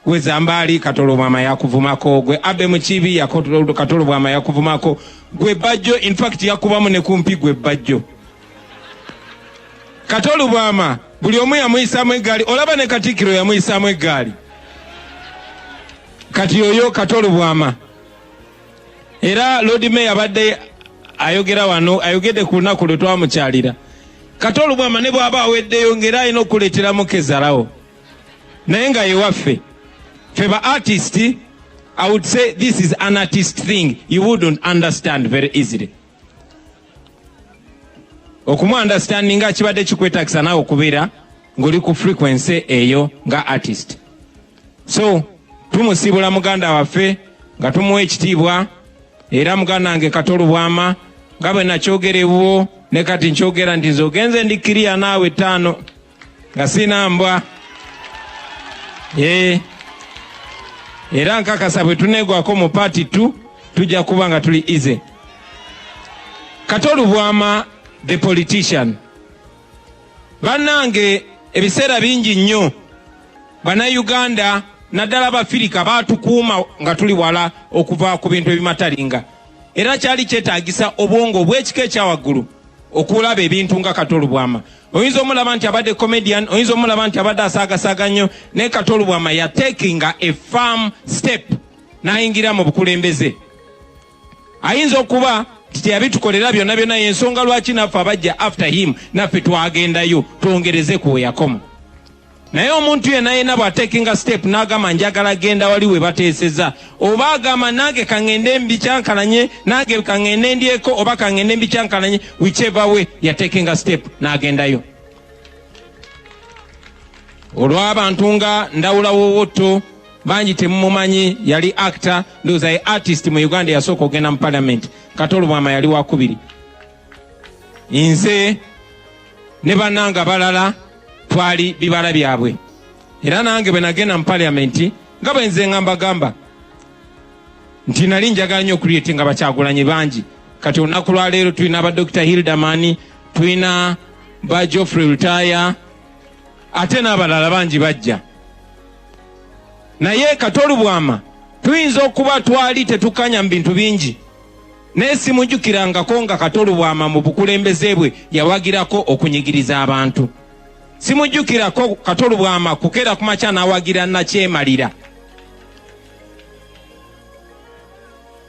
Gwe Zambaali, Kato Lubwama yakuvumako. Gwe Abe Mukiibi, Kato Lubwama yakuvumako. Gwe Bajjo, in fact yakubamu ne kumpi gwe Bajjo. Kato Lubwama buli omu yamuyisaamu eggaali, olaba ne Katikkiro yamuyisaamu eggaali. Kati oyo Kato Lubwama. Era Lord Mayor abadde ayogera wano, ayogedde ku lunaku lwe twamukyalira. Kato Lubwama ne bw'aba aweddeyo ng'era alina okuleeteramu kezalawo, naye nga yewaffe ffe ba artist. I would say this is an artist thing you wouldn't understand very easily. Okumu understandinga kibadde kikwetagisa naawe okubeera ng'oli ku frequency eyo nga artist. So tumusibula muganda waffe nga tumuwa ekitiibwa. Era muganda wange Kato Lubwama, nga bwe nakyogera ewuwo ne kati nkyogera nti nze ogenze ndi kiriya naawe 5 nga sina mbwa. Era nkakasa bwe tuneegwako mu part 2 tujja kuba nga tuli easy. Kato Lubwama the politician. Bannange, ebiseera bingi nnyo Bannayuganda naddala Abafirika baatukuuma nga tuli wala okuva ku bintu ebimatalinga, era kyali kyetaagisa obwongo obw'ekika ekyawaggulu okulaba ebintu nga Kato Lubwama. Oyinza omulaba nti abadde comedian, oyinza omulaba nti abadde asaagasaaga nnyo, naye Kato Lubwama yatekinga a firm step n'ayingira mu bukulembeze. Ayinza okuba nti teyabitukolera byonna byonna, yensonga lwaki naffe abajja after him naffe twagendayo twongereze ku we yakoma. Naye omuntu yenna yenna bw'atekinga step n'agamba njagala genda wali we bateeseza, oba agamba nange kaŋŋende mbikyankalanye, nange kaŋŋende ndyeko, oba kaŋŋende mbikyankalanye, whichever way, yatekinga step n'agendayo. Olw'abantu nga Ndawula Woowotto, bangi temumumanyi, yali actor, ndowooza ye artist mu Uganda yasooka okugenda mu parliament. Kato Lubwama yali wakubiri. Nze ne bannange abalala twali bibala byabwe. Era nange bwe nagenda mu parliament, nga bwe nze nga mbagamba nti nali njagala nnyo okucreatinga bakyagulanyi bangi. Kati olunaku lwaleero tulina ba Dr Hilderman, tulina ba Geoffrey Lutaaya, ate n'abalala bangi bajja. Naye Kato Lubwama tuyinza okuba twali tetukanya mu bintu bingi, naye simujjukirangako nga Kato Lubwama mu bukulembeze bwe yawagirako okunyigiriza abantu. Simujjukirako Kato Lubwama kukeera ku makya n'awagira nakyemalira.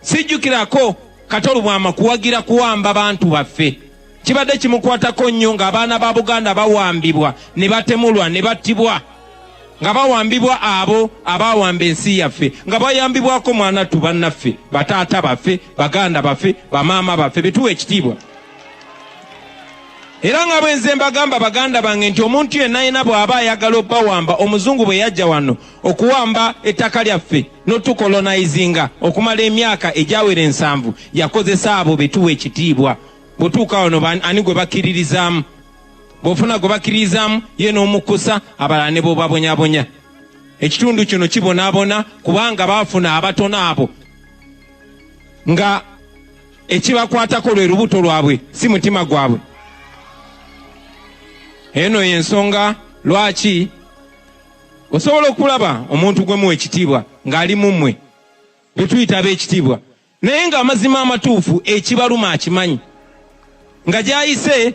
Sijjukirako Kato Lubwama kuwagira kuwamba bantu baffe. Kibadde kimukwatako nnyo ng'abaana ba Buganda bawambibwa ne batemulwa ne battibwa, nga bawambibwa abo abawamba ensi yaffe, nga bayambibwako mwanattu bannaffe, bataata baffe, baganda baffe, bamaama baffe, betuwa ekitiibwa. Era nga bwe nze mbagamba baganda bange nti omuntu yenna yenna bw'aba ayagala obbawamba, omuzungu bwe yajja wano okuwamba ettaka lyaffe n'otukolonizinga okumala emyaka egyawera 70, yakozesa abo betuwa ekitiibwa. Bw'otuuka wano ani gwe bakkiririzaamu? Bw'ofuna gwe bakkiririzaamu ye n'omukusa, abalala ne bw'obabonyabonya. Ekitundu kino kibonaabona kubanga baafuna abatono abo nga ekibakwatako lwe lubuto lwabwe, si mutima gwabwe. Eno y'ensonga lwaki osobola okulaba omuntu gwe muwa ekitiibwa ng'ali mu mmwe, bwe tuyita ab'ekitiibwa, naye ng'amazima amatuufu ekibaluma akimanyi, nga gy'ayise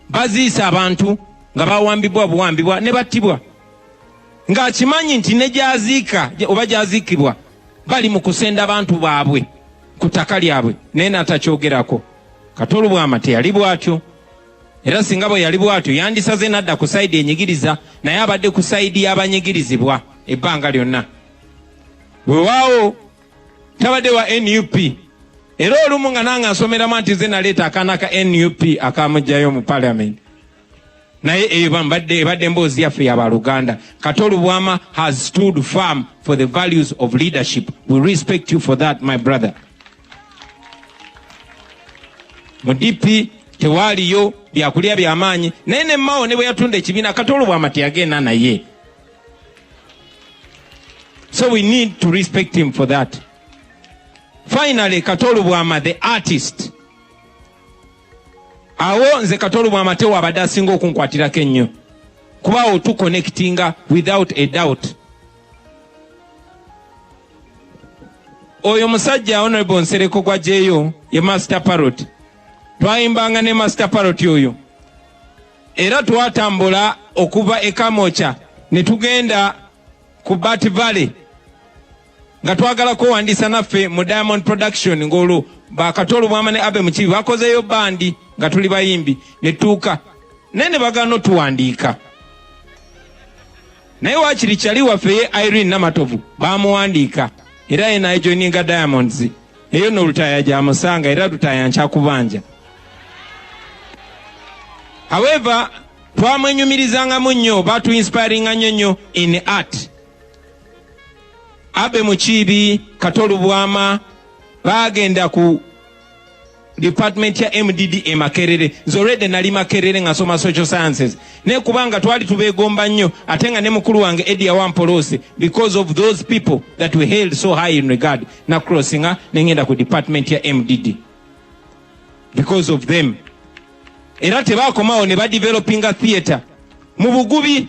baziisa abantu nga bawambibwa buwambibwa ne battibwa, ng'akimanyi nti ne gy'aziika oba gy'aziikibwa bali mu kusenda bantu baabwe ku ttaka lyabwe, naye n'atakyogerako. Kato Lubwama teyali bw'atyo, era singa bwe yali bw'atyo yandisaze n'adda ku sayidi enyigiriza, naye abadde ku sayidi y'abanyigirizibwa ebbanga lyonna. Weewaawo tabadde wa NUP, era olumu nga nange nsomeramu nti nze naleeta akaana ka NUP akamuggyayo mu parliament, naye eyo ebadde emboozi yaffe y'abaluganda. Kato Lubwama has stood firm for the values of leadership. We respect you for that, my brother. Mu DP tewaaliyo byakulya byamaanyi, naye ne Mao ne bwe yatunda ekibiina Kato Lubwama teyagenda naye. So we need to respect him for that. Finally, Kato Lubwama the artist. Awo nze Kato Lubwama tewabadde asinga okunkwatirako ennyo, kuba awo tuconnectinga without a doubt. Oyo musajja Honorable Nsereko gw'aggyeyo ye Master Parrot. Twayimbanga ne Master Parrot oyo. Era twatambula okuva e Kamwokya ne tugenda ku Bat Valley nga twagala kwewandiisa naffe mu Diamond Production, ng'olwo ba Kato Lubwama ne Abe Mukiibi bakozeeyo bandi nga tuli bayimbi, ne tuuka naye ne bagaana otuwandiika. Naye waakiri kyali waffe ye Irene Namatovu bamuwandiika, era ye naye Diamonds. Eyo nno Lutaaya gyamusanga, era Lutaaya nkyakubanja. However, twamwenyumirizangamu nnyo, batuinspiringa nnyo nnyo in art. Abe Mukiibi, Kato Lubwama bagenda ku department ya MDD e Makerere. Nze already nali Makerere nga nsoma social sciences, naye kubanga twali tubeegomba nnyo, ate nga ne mukulu wange Eddie Wampolose, because of those people that we held so high in regard, na crossinga nengenda ku department ya MDD because of them. Era tebakomawo ne badevelopinga theatre mu bugubi.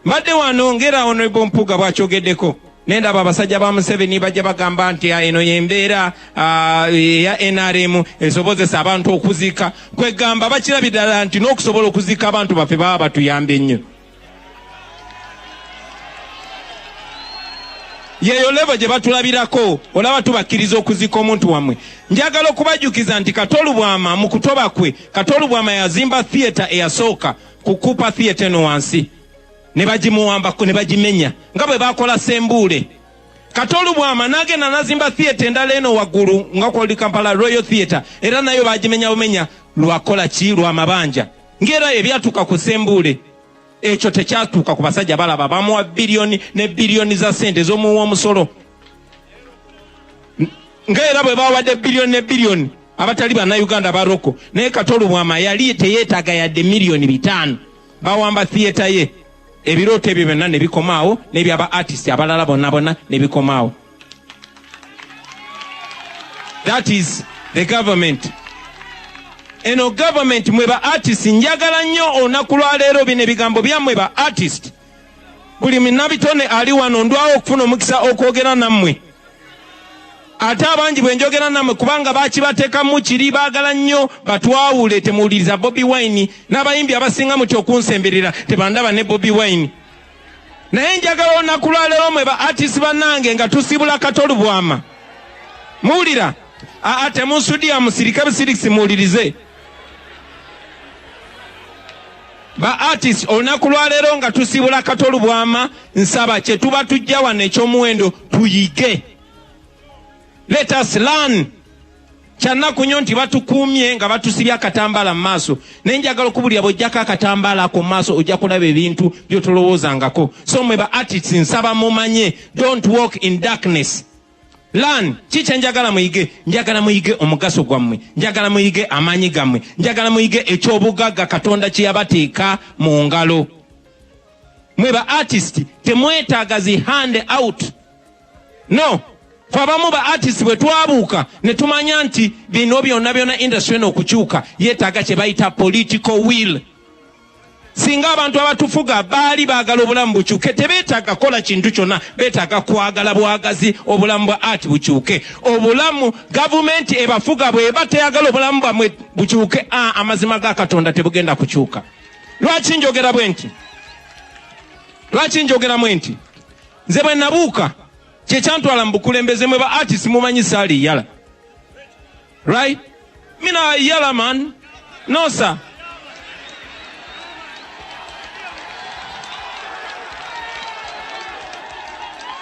Mbadde wano ngera Honorable Mpuuga bw'akyogeddeko, nendaba abasajja ba Museveni bajja bagamba nti eno yembeera eya NRM esobozesa abantu okuziika. Kwegamba bakirabye ddala nti n'okusobola okuziika abantu baffe baba batuyambye nnyo. Yeyo level gye batulabirako, olaba tubakkiriza okuziika omuntu wammwe. Njagala okubajjukiza nti Kato Lubwama mu kutoba kwe, Kato Lubwama yazimba theatre eyasooka ku Cooper Theatre eno wansi, ne bagimuwambako ne bagimenya nga bwe bakola Sembuule. Kato Lubwama n'agenda n'azimba theatre endala eno waggulu nga kwoli Kampala Royal Theatre, era nayo bagimenya bumenya lwakola ki? Lwa mabanja. Ng'era ebyatuuka ku Sembuule ekyo tekyatuuka ku basajja balaba bamuwa biliyoni ne biliyoni za ssente ez'omuwa omusolo, ng'era bwe bawadde biliyoni ne biliyoni abatali bannayuganda baroko. Naye Kato Lubwama yali teyeetaaga yadde 5 miliyoni. Bawamba theatre ye, ebirooto ebyo byonna ne bikomaawo, n'ebyaba artist abalala bonna bonna ne bikomaawo. That is the government. Eno government, mwe ba artist, njagala nnyo olunaku lwaleero bino ebigambo byammwe ba artist. Buli munnabitone ali wano, ndwawo okufuna omukisa okwogera nammwe, ate abangi bwe njogera nammwe kubanga bakibateekamu kiri, baagala nnyo batwawule. Temuwuliriza Bobi Wine n'abayimbi abasinga muti okunsemberera tebandaba ne Bobi Wine. Naye njagala olunaku lwaleero mwe ba artist bannange, nga tusibula Kato Lubwama, muwulira? Aa, temunsudiya, musirike busirikisi, muwulirize ba artist. Olunaku lwaleero nga tusibula Kato Lubwama, nsaba kye tuba tujja wano ekyomuwendo tuyige. Let us learn. Kyannaku nnyo nti batukuumye nga batusibye akatambaala mu maaso, naye njagala okubulira, bw'ojjako akatambaala ako mu maaso ojja kulaba ebintu by'otolowoozangako. So mwe ba artists, nsaba mumanye, don't walk in darkness, learn. Ki kyenjagala muyige? Njagala muyige omugaso gwammwe, njagala muyige amaanyi gammwe, njagala muyige ekyobugagga Katonda kye yabateeka mu ngalo. Mwe ba artist temwetaaga zi hand out, no. Fe abamu ba artist bwe twabuuka ne tumanya nti bino byonna byonna, industry eno okukyuka yeetaaga kye bayita political will. Singa abantu abatufuga baali baagala obulamu bukyuke, tebeetaaga kukola kintu kyonna, beetaaga kwagala bwagazi obulamu bwa art bukyuke. Obulamu gavumenti ebafuga bweba teyagala obulamu bwammwe bukyuke, amazima ga Katonda tebugenda kukyuka. Lwaki njogera bwe nti? Lwaki njogeramu nti nze bwe nabuuka kyekyantwala mu bukulembeze? Mwe ba artist mumanyi saali yala, right? Mina yala man, no sir.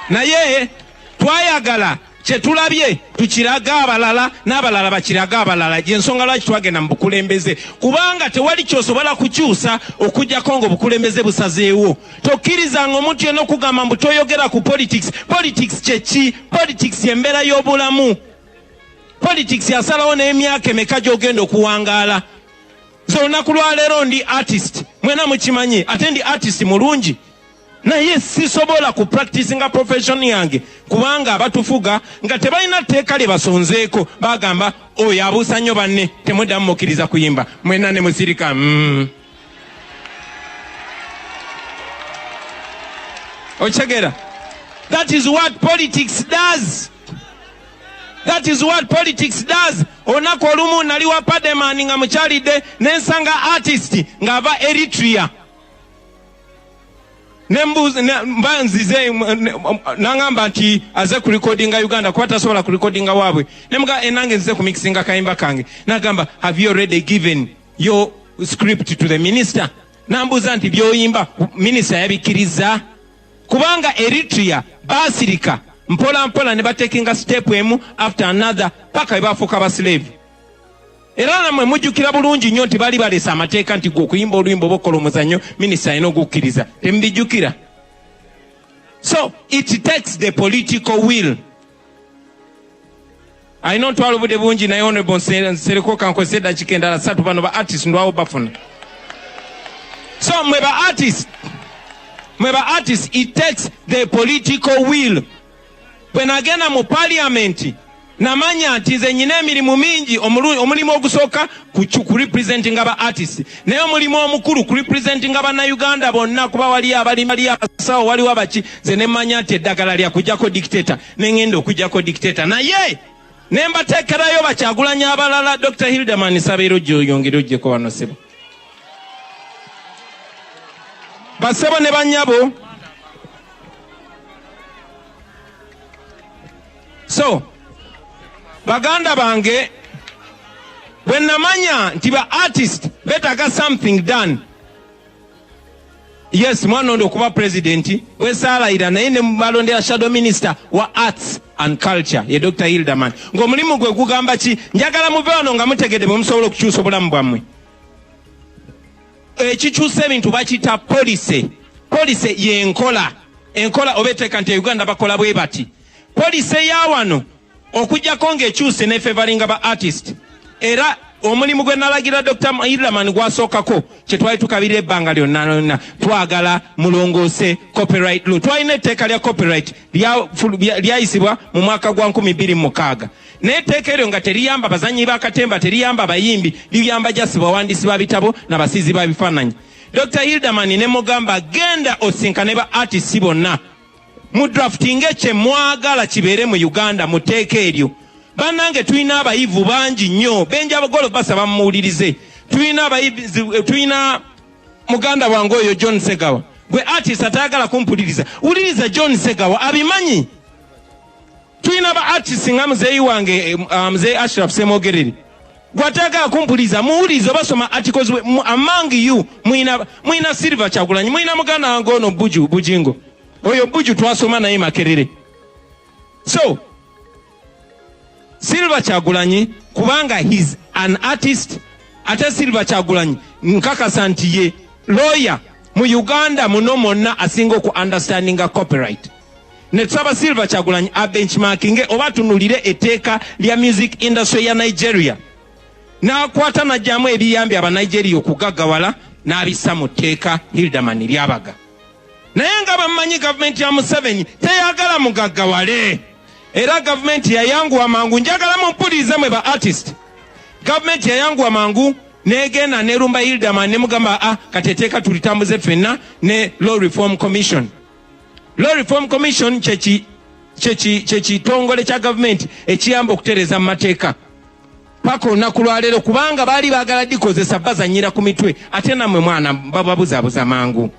Naye twayagala kyetulabye tukiraga abalala, n'abalala bakiraga abalala. Gyensonga lwaki twagenda mu bukulembeze, kubanga tewali kyosobola kukyusa okugjako nga obukulembeze busazeewo. Tokkirizanga omuntu yenna okugamba mbu toyogera ku politics. Politics kyeki? Politics embeera y'obulamu. Politics yasalawo n'emyaka emeka gy'ogenda okuwangaala. Nze olunaku lwaleero ndi artist, mwena mukimanyi, ate ndi artist mulungi, naye sisobola ku practicinga profession yange kubanga abatufuga nga tebalina tteeka lye basonzeeko. Bagamba oyo abuusa nnyo banne, temuddamu mukkiriza kuyimba. Mwena ne musirika. Okitegeera? That is what politics does. That is what politics does. Olunaku olumu nali wa Pademan nga mukyalidde nensanga artist ng'ava Eritrea. Mba nzize nangamba nti aze ku recordinga Uganda kuba tasobola ku recordinga waabwe. Nemuga enange nzize ku mixinga kayimba kange. Nagamba, have you already given your script to the minister? Nambuuza nti by'oyimba minister yabikkiriza? Kubanga Eritrea baasirika mpola mpola ne batekinga step emu after another paka we bafuuka ba slave. Era namwe mujjukira bulungi nnyo nti bali balesa amateeka nti gwe okuyimba oluyimba oba okukola omuzannyo minisita alina ogukkiriza. Temubijjukira? So it takes the political will. Alina ontwala obudde bungi naye honorable Nsereko kankozesa eddakiika endala 3 bano ba artist ndwawo bafuna. So mwe ba artist, it takes the political will. Bwe nagenda mu parliament namanya nti nze nyina emirimu mingi. Omulimu ogusooka ku representinga ba artist, naye omulimu omukulu ku representinga bannayuganda bonna, kuba waliyo abalimi, waliyo abasawo, waliwo abaki. Nze ne mmanya nti eddagala lya kujjako dictator, ne ŋŋenda okujjako dictator, naye ne mbateekerayo bakyagulanya abalala. Dr. Hilderman Sabeero oyongere ojjeko wano ssebo. Basebo ne bannyabo. So baganda bange, bwe namanya nti ba artist betaaga something done. Yes, mwana ono okuba president wesaalayira naye ne balondera shadow minister wa arts and culture ye Dr. Hilderman. Ng'omulimu gwe gugamba ki? Njagala muve wano nga mutegedde bwe musobola okukyusa obulamu bwammwe. Ekikyusa ebintu bakiyita policy. Policy y'enkola. Enkola oba etteeka nti Uganda bakola bwe bati. Policy ya wano okujjako ng'ekyuse ne favoringa ba artist. Era omulimu gwe nalagira Dr. Hilderman gwasookako kye twali tukabirira ebbanga lyonna lyonna, twagala mulongoose copyright law. Twalina etteeka lya copyright lyayisibwa mu mwaka gwa 2006, naye etteeka eryo nga teriyamba bazannyi b'akatemba, teriyamba bayimbi, liyamba just bawandiisi ba bitabo n'abasiizi ba bifaananyi. Dr. Hilderman ne mugamba genda osinkane ba artist bonna mu draftinge kye mwagala kibeere mu Uganda mu tteeka eryo. Bannange tulina abayivu bangi nnyo benjabagolo basaba mumuwulirize. Tulina abayivu, tulina muganda wange oyo John Segawa. Gwe artist atayagala kumpuliriza, wuliriza John Segawa abimanyi. Tulina ba artist nga muzeeyi wange muzeeyi Ashraf Semogerere. Gwe atayagala kumpuliriza muwulirize obasoma articles among you. Mwina Silver Kyagulanyi, mwina muganda wange ono Buju Bujingo. Oyo Buju twasoma naye Makerere. So Silver Kyagulanyi kubanga he's an artist, ate Silver Kyagulanyi nkakasa nti ye lawyer mu Uganda muno mwonna asinga oku understandinga copyright. Ne tusaba Silver Kyagulanyi a benchmarkinge oba tunulire etteeka lya music industry ya Nigeria. N'akwata n'aggyamu ebiyambi aba Nigeria okugaggawala n'abissa mu tteeka Hilderman lyabaga. Naye nga bamumanyi gavumenti ya Museveni teyagala mugaggawale. Era gavumenti yayanguwa mangu, njagala mumpulirize mwe ba artist. Gavumenti yayanguwa mangu n'egenda n'erumba Hilderman ne mugamba kati etteeka tulitambuze ffenna ne Law Reform Commission. Law Reform Commission kye kitongole kya gavumenti ekiyamba okutereeza mu mateeka paka olunaku lwaleero, kubanga baali baagala dikozesa bazannyira ku mitwe, ate nammwe mwana bababuzaabuza mangu.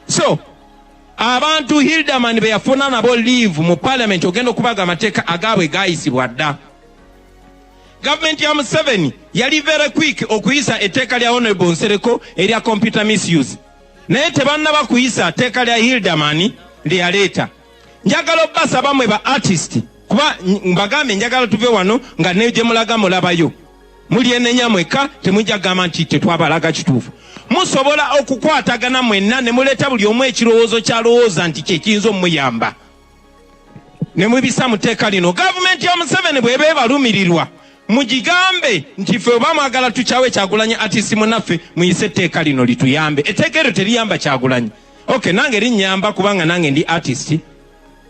So abantu Hilderman be yafuna nabo leave mu parliament ogenda okubaga amateeka agaabwe gaayisibwa dda. Gavumenti ya Museveni yali very quick okuyisa etteeka lya Honorable Nsereko erya computer misuse, naye tebannaba kuyisa tteeka lya Hilderman lye yaleeta. Njagala obbasaba mmwe ba artist, kuba mbagambe njagala tuve wano nga ne gye mulaga mulabayo. Mulyenenya mwekka, temujja kugamba nti tetwabalaga kituufu. Musobola okukwatagana mwenna ne muleeta buli omu ekirowoozo ky'alowooza nti kye kiyinza omuyamba. Ne mubisa mu tteeka lino. Gavumenti ya Museveni bw'eba ebalumirirwa, mugigambe nti ffe oba mwagala tukyawe Kyagulanyi artist munnaffe, muyise etteeka lino lituyambe. Etteeka eryo teriyamba Kyagulanyi. Okay, nange linnyamba kubanga nange ndi artist,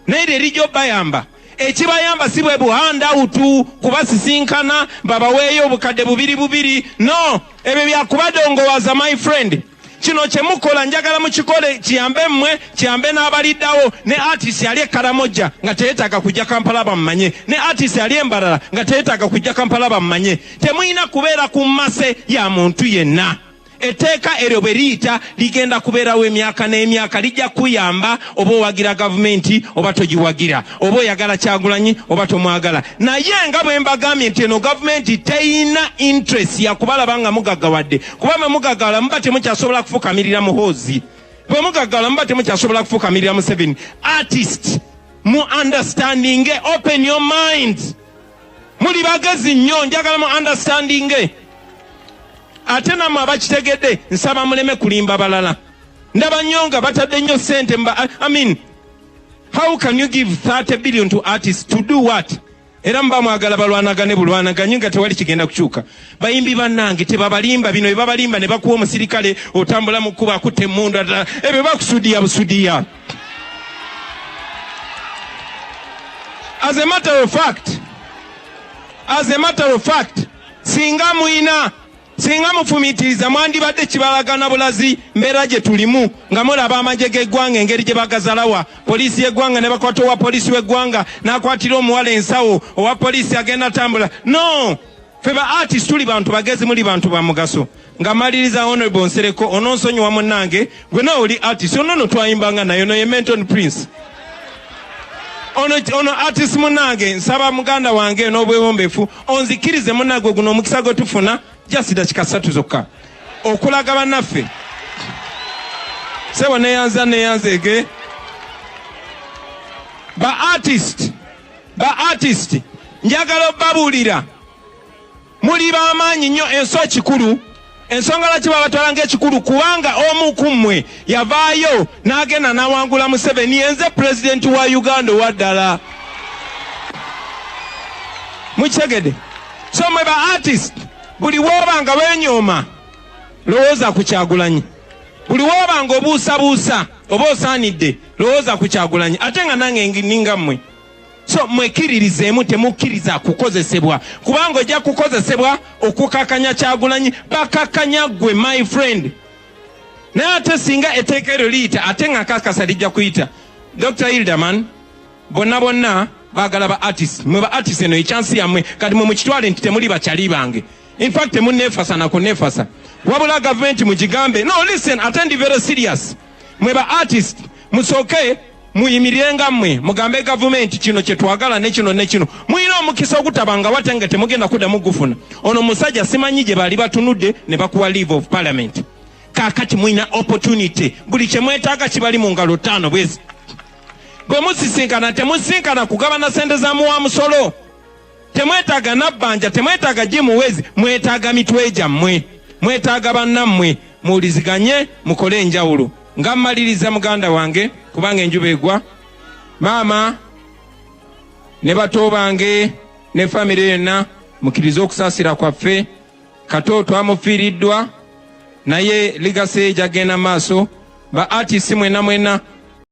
naye lerijja obbayamba. Ekibayamba si bwe buhandout kubasisinkana babaweeyo obukadde bubiri bubiri. No, ebyo byakubadongowaza my friend. Kino kye mukola njagala mukikole kiyambe mmwe, kiyambe n'abaliddawo. Ne artist ali e Karamojja nga teyeetaaga kujja Kampala bammanye, ne artist ali e Mbarara nga teyeetaaga kujja Kampala bammanye. Temulina kubeera ku mmase ya muntu yenna. Etteeka eryo bwe liyita ligenda kubeerawo emyaka n'emyaka, lijja kuyamba oba owagira gavumenti oba togiwagira, oba oyagala Kyagulanyi oba tomwagala. Naye nga bwe mbagambye nti eno gavumenti teyina interest ya kubalaba nga mugaggawadde, kuba bwe mugaggawala muba temukyasobola kufukamirira Muhoozi, bwe mugaggawala muba temukyasobola kufukamirira Museveni. Artist, mu understanding, open your mind. Muli bagezi nnyo, njagala mu understanding. Ate nammwe abakitegedde nsaba muleme kulimba balala. Ndaba nnyo nga batadde nnyo ssente. I mean, how can you give 30 billion to artists to do what? Era muba mwagala balwanagane bulwanaganye nga tewali kigenda kukyuka. Bayimbi bannange tebabalimba, bino byebabalimba ne bakuwa omusirikale otambula mu kkubo akutte emmundu, ebyo bakusudiya busudiya. As a matter of fact, as a matter of fact, singa mwina, singa mufumiitiriza mwandibadde kibalagana bulazi mbeera gye tulimu, nga mulaba amagye g'eggwanga engeri gye bagazalawa. Poliisi y'eggwanga ne bakwata owa poliisi w'eggwanga n'akwatira omuwala ensawo, owa poliisi agenda tambula. No, ffe ba artist tuli bantu bagezi, muli bantu ba mugaso. Nga maliriza, Honorable Nsereko, ononsonyiwa munnange, gwe nawe oli artist, ono nno twayimbanga naye, ono ye Menton Prince. Ono artist munnange, nsaba muganda wange n'obwewombeefu onzikirize munnange guno omukisa gwe tufuna just dakika 3 zokka okulaga bannaffe. Sebo neyanza neyanzeege. Ba artist njagala obbabuulira, muli b'amaanyi nnyo. Ensi kikulu, ensonga lwaki babatwala ng'ekikulu, kubanga omu ku mmwe yavaayo n'agenda n'awangula Museveni, yenze pulezidenti wa Uganda owa ddala. Mukitegedde? So mmwe ba artist, buli w'oba nga weenyooma lowooza ku Kyagulanyi, buli w'oba nga obuusabuusa oba osaanidde lowooza ku Kyagulanyi, ate nga nange ninga mmwe. So mwekkiririzeemu, temukkiriza kukozesebwa, kubanga ojja kukozesebwa okukakanya Kyagulanyi, bakakanya ggwe my friend. Naye ate singa etteeka eryo liyita, ate nga nkakasa lijja kuyita. Dr. Hilderman, bonna bonna baagala ba artist. Mwe ba artist eno ekyansi yammwe, kati mwe mukitwale nti temuli bakyali bange. In fact, temunneefasa na kunneefasa. Wabula gavumenti mugigambe, no listen, ate ndi very serious. Mwe ba artist musooke muyimirire nga mmwe, mugambe gavumenti kino kye twagala ne kino ne kino. Mulina omukisa ogutabanga wate nga temugenda kuddamu gufuna. Ono musajja simanyi gye baali batunudde ne bakuwa leave of parliament. Kaakati mulina opportunity, buli kye mwetaaga kibali mu ngalo 5 bwezi. Bwe musisinkana temusisinkana kugabana ssente za muwa musolo. Temwetaaga nabbanja, temwetaaga gimuwezi, mwetaaga mitwe gyammwe, mwetaaga bannammwe, muwuliziganye mukole enjawulo. Nga mmaliriza muganda wange, kubanga enjuba egwa, maama ne bato bange ne famire yonna mukkirize okusaasira kwaffe. Kato twamufiiriddwa, naye legacy gyagenda maaso. Ba artist mwenna mwenna